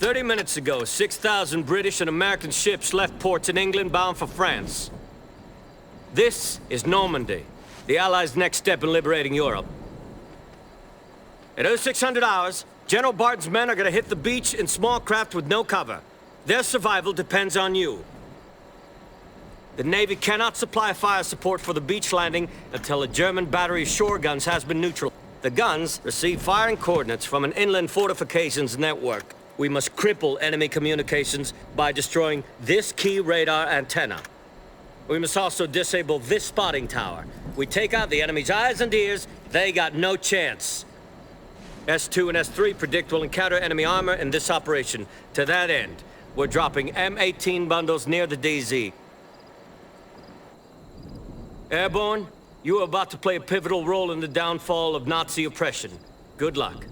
30 minutes ago, 6,000 British and American ships left ports in England bound for France. This is Normandy, the Allies' next step in liberating Europe. At 0600 hours, General Barton's men are going to hit the beach in small craft with no cover. Their survival depends on you. The Navy cannot supply fire support for the beach landing until a German battery of shore guns has been neutralized. The guns receive firing coordinates from an inland fortifications network. We must cripple enemy communications by destroying this key radar antenna. We must also disable this spotting tower. We take out the enemy's eyes and ears, they got no chance. S2 and S3 predict we'll encounter enemy armor in this operation. To that end, we're dropping M18 bundles near the DZ. Airborne, you are about to play a pivotal role in the downfall of Nazi oppression. Good luck.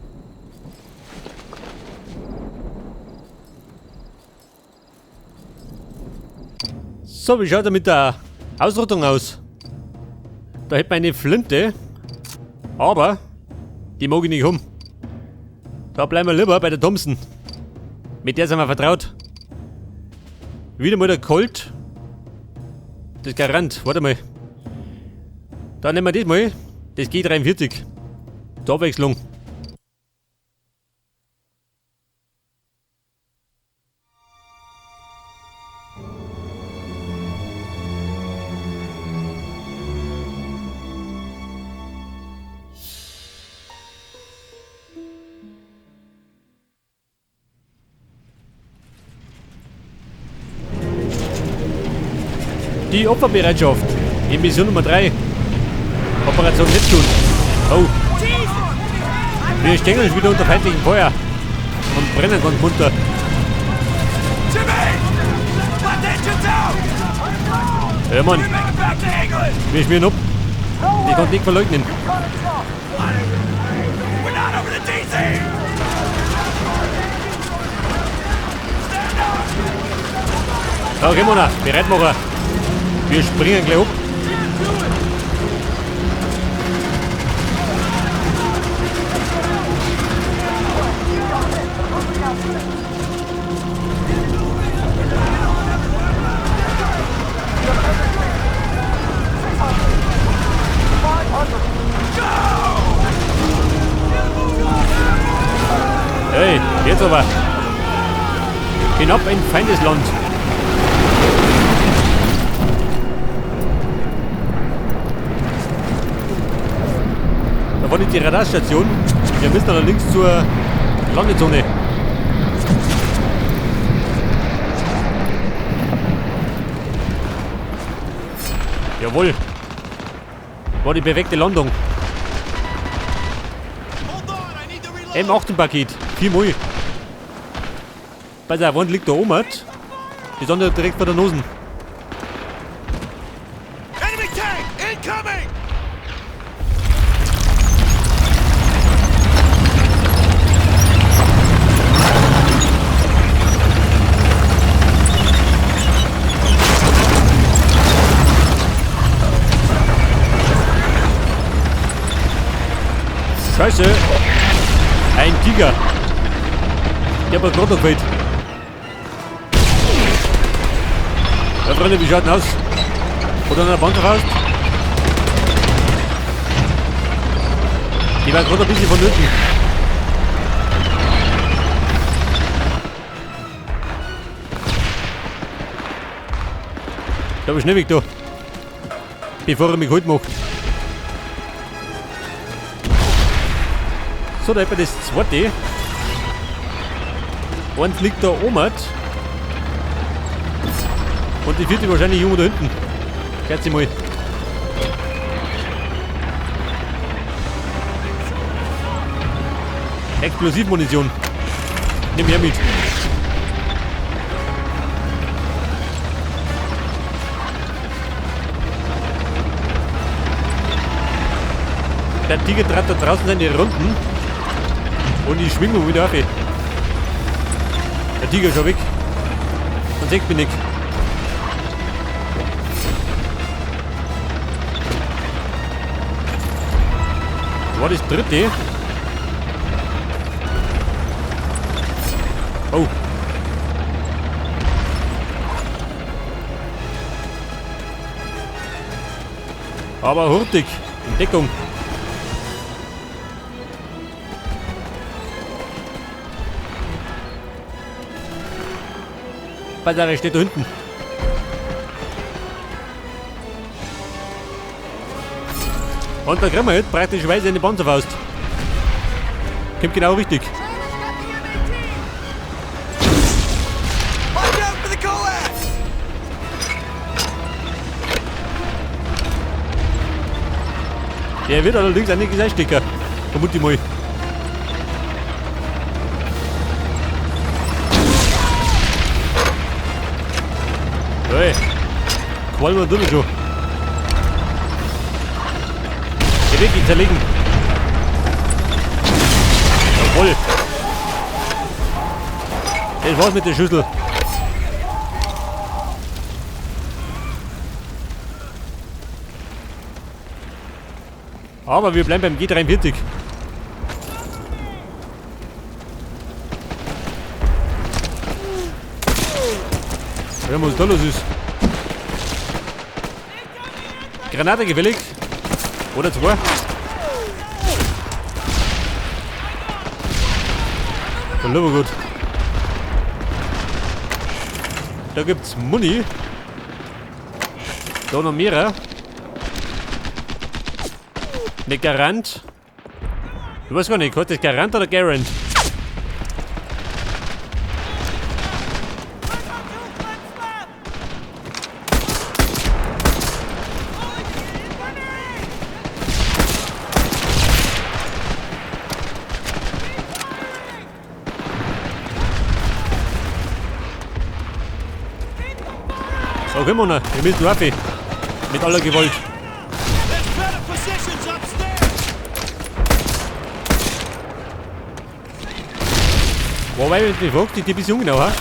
So, wie schaut er mit der Ausrüstung aus? Da hätte man eine Flinte, aber die mag ich nicht um. Da bleiben wir lieber bei der Thompson. Mit der sind wir vertraut. Wieder mal der Colt. Das Garant. Warte mal. Dann nehmen wir das mal. Das G43. Zur Abwechslung. Die Opferbereitschaft in Mission Nummer 3. Operation Neptun. Oh. Wir stehen uns wieder unter feindlichem Feuer und brennen ganz munter. Ja, Mann. Wir schmieren ab. Ich konnte nicht verleugnen. Okay, Mona, bereit machen. Wir springen gleich ab. Hey, jetzt aber. Hinab in Feindesland. Da war nicht die Radarstation. Wir müssen allerdings zur Landezone. Jawohl. War die perfekte Landung. M18-Paket. 4 Mal. Bei der Wand liegt da oben. Die Sonne direkt vor der Nase. Enemy tank incoming! Scheiße! Ein Tiger! Der hat mir gerade noch gefällt. Ja, Freunde, wie schaut denn aus? Oder an der Bank raus? Die war gerade ein bisschen vonnöten. Da hab ich schnell weg da. Bevor er mich kalt macht. So, da hätten wir das zweite. Eins liegt da oben. Und die vierte wahrscheinlich irgendwo da hinten. Schätze ich mal. Explosivmunition. Nimm her mit. Der Tiger trat da draußen seine Runden. Und ich schwinge wieder auf. Der Tiger ist schon weg. Und sieht mich nicht. War das dritte? Oh. Aber hurtig. In Deckung. Batterie steht da hinten. Und da kriegen wir jetzt praktischweise eine Panzerfaust. Kommt genau richtig. Der wird allerdings einiges einstecken. Vermute ich mal. Hey, Qualm natürlich schon. Geh weg, ich zerlegen. Jawohl. Das war's mit der Schüssel. Aber wir bleiben beim G43. Schauen wir, was da los ist. Granate gefällig. Oder zwei. So, gut. Da gibt's Muni. Da noch mehrere. Ne Garant. Ich weiß gar nicht, heißt das Garant oder Garant? So, kommen wir noch. Wir müssen rauf. Mit aller Gewalt. Wobei, wenn du mich fragst, die bist ungenau, ha?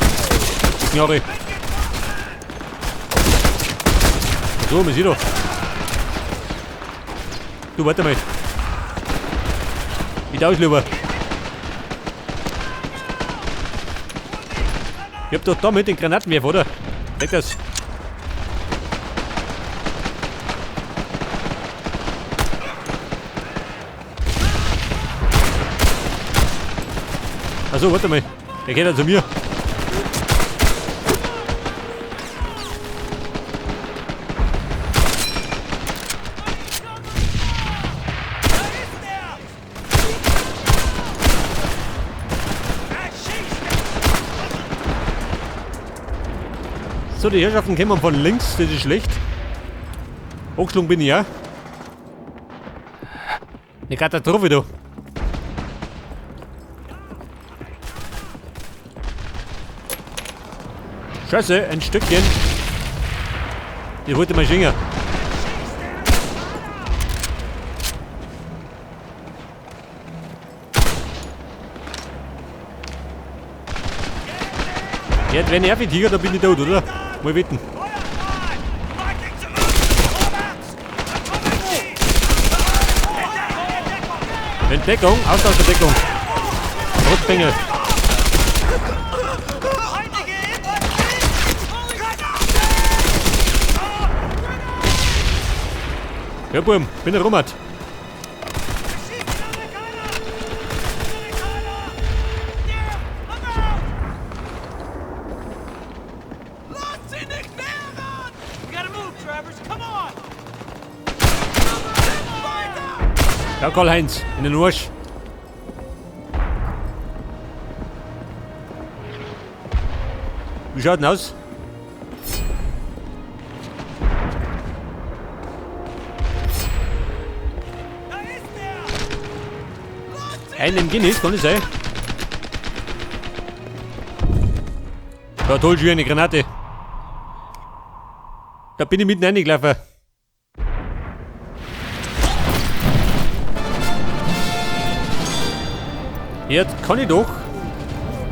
Knarre. So, man sieht doch. Du, warte mal. Ich tausch lieber. Ich hab doch da mit den Granatenwerfer, oder? Weg das. Achso, warte mal. Der geht ja zu mir. So, die Herrschaften kommen von links, das ist schlecht. Angeschlagen bin ich ja. Eine Katastrophe da. Scheiße, ein Stückchen. Ich wollte mal schingen. Jetzt, wenn ich Tiger, dann bin ich tot, oder? Mal wetten. Entdeckung, Austausch der Deckung. Rotbengel. Ja, Burm, bin der Romat. Ja, Karl-Heinz, in den Arsch. Wie schaut denn aus? Ein MG nicht, kann nicht sein. Da toll schon eine Granate. Da bin ich mitten reingelaufen. Jetzt kann ich doch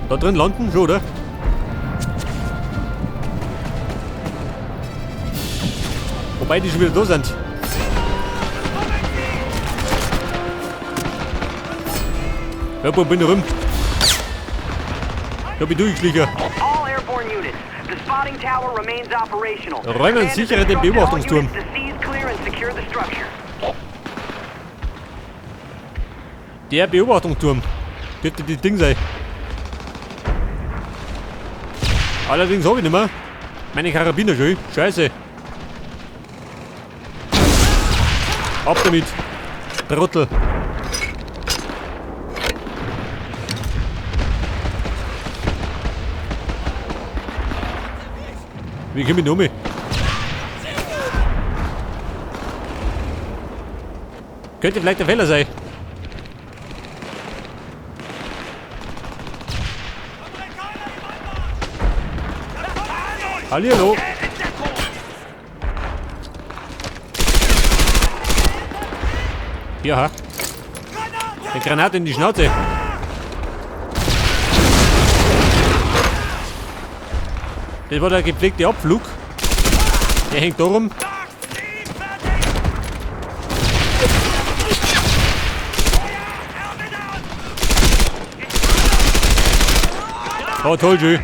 da drin landen, schon, oder? Wobei die schon wieder da sind. Ja, bin ich rum. Da bin ich durchgeschlichen. All airborne units. The spotting tower remains operational. Räume und Command has sichere den instructed all Beobachtungsturm. units to seize, clear and secure the structure. Der Beobachtungsturm. Dürfte das Ding sein. Allerdings hab ich nicht mehr. Meine Karabiner schon. Scheiße. Ab damit. Trottel. Wie komm ich denn um? Könnte vielleicht der Fehler sein. Hallihallo. Ja. Eine Granate in die Schnauze. Das war der gepflegte Abflug. Der hängt da rum. Oh, toll, schön.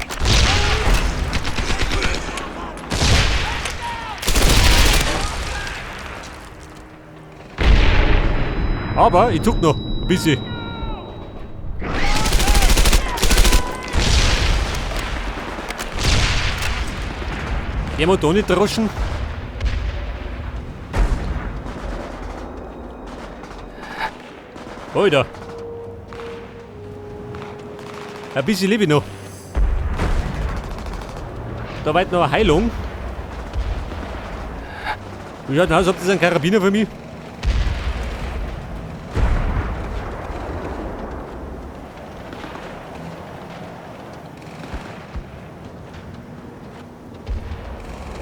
Aber ich zuck noch ein bisschen. Jemand da nicht droschen? Alter. Ein bisschen lebe ich noch. Da weit noch eine Heilung. Wie schaut denn aus? Habt ihr einen Karabiner für mich?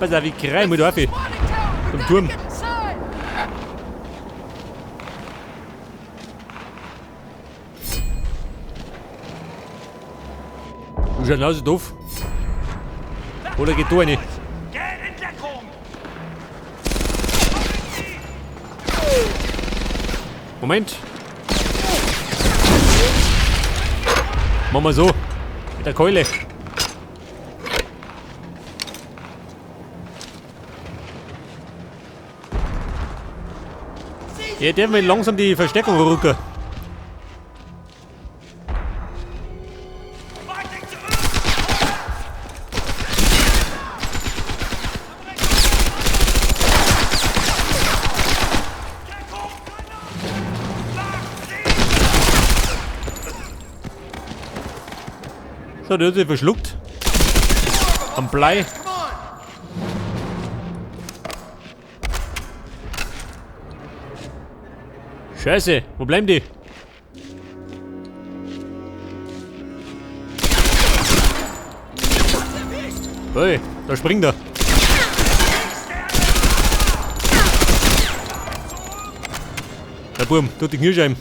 Pass auf, ich kreie mal da auf. Zum Turm. Du schaust aus, doof. Oder geht da rein? Moment. Machen wir so. Mit der Keule. Hier dürfen wir langsam die Verstärkung rücken. So, der hat sich verschluckt. Am Blei. Scheiße, wo bleiben die? Hey, da springt er. Der Burm, tut die Kniescheiben.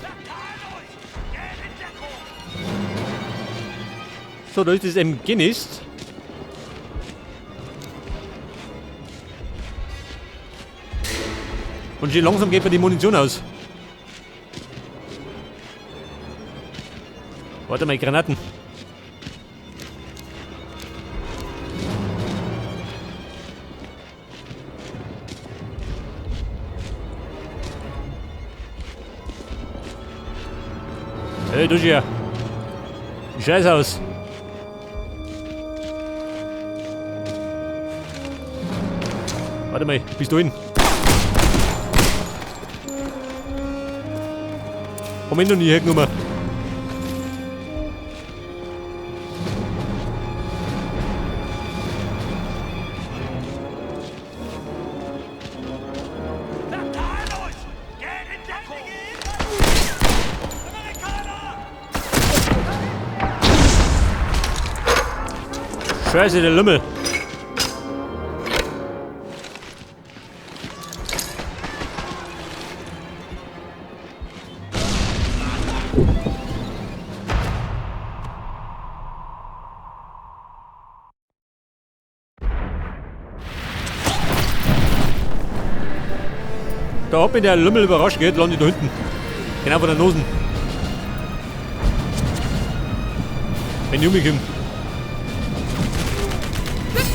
So, da ist das MG-Nest. Und schön langsam geht mir die Munition aus. Warte mal, Granaten. Hey, du hier. Scheiß aus. Warte mal, bist du hin? Komm ich noch nie hergenommen. Scheiße, der Lümmel. Da hat mich der Lümmel überrascht, geht, lande ich da hinten. Genau vor der Nosen. Wenn ich umkomme.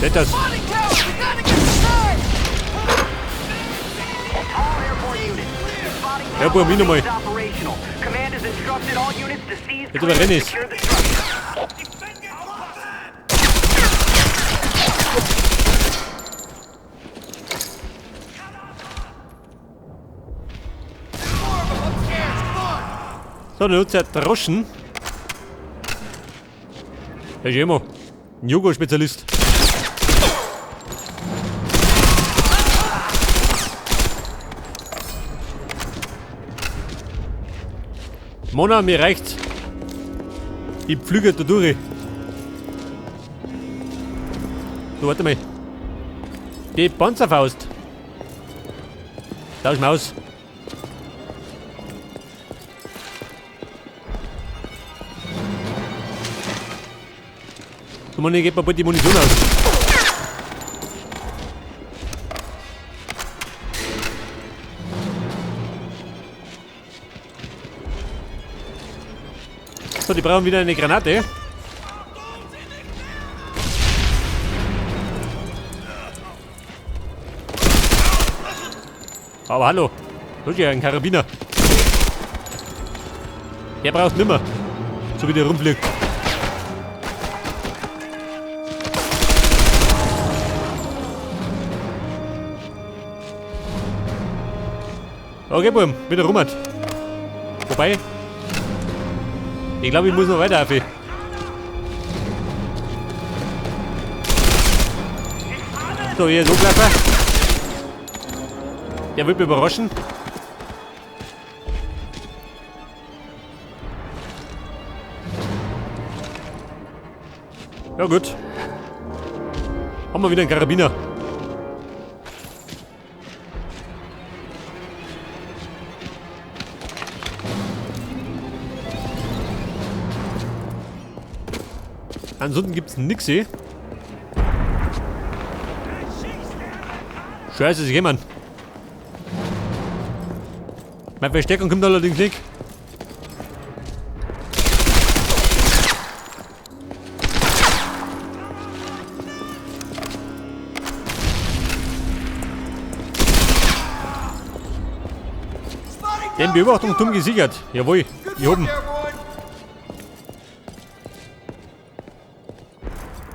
Seht das? Spotting tower! We gotta get inside! All airborne units, the spotting Ja, tower Bub, ich nochmal. remains operational. Command has instructed all units to seize, Jetzt clear, aber and renn ich. secure the structure. More of them upstairs! Come on! So, der Nutzer Droschen. Herr Schemo, ein Jugo-Spezialist. Mona, mir reicht's. Ich pflüge da durch. So, warte mal. Die Panzerfaust. Tausch mal aus. So, Mann, geht mir bald die Munition aus. So, die brauchen wieder eine Granate. Aber hallo, das ist ja ein Karabiner. Der braucht nimmer, so wie der rumfliegt. Okay, Buben, wieder rum. Wobei, ich glaube, ich muss noch weiter auf. So, hier ist Angreifer. Der wird mich überraschen. Ja gut. Haben wir wieder einen Karabiner. Ansonsten gibt's nix hier. Scheiße, ist jemand. Meine Verstärkung kommt allerdings nicht. Den Beobachtungsturm gesichert. Jawohl, hier oben.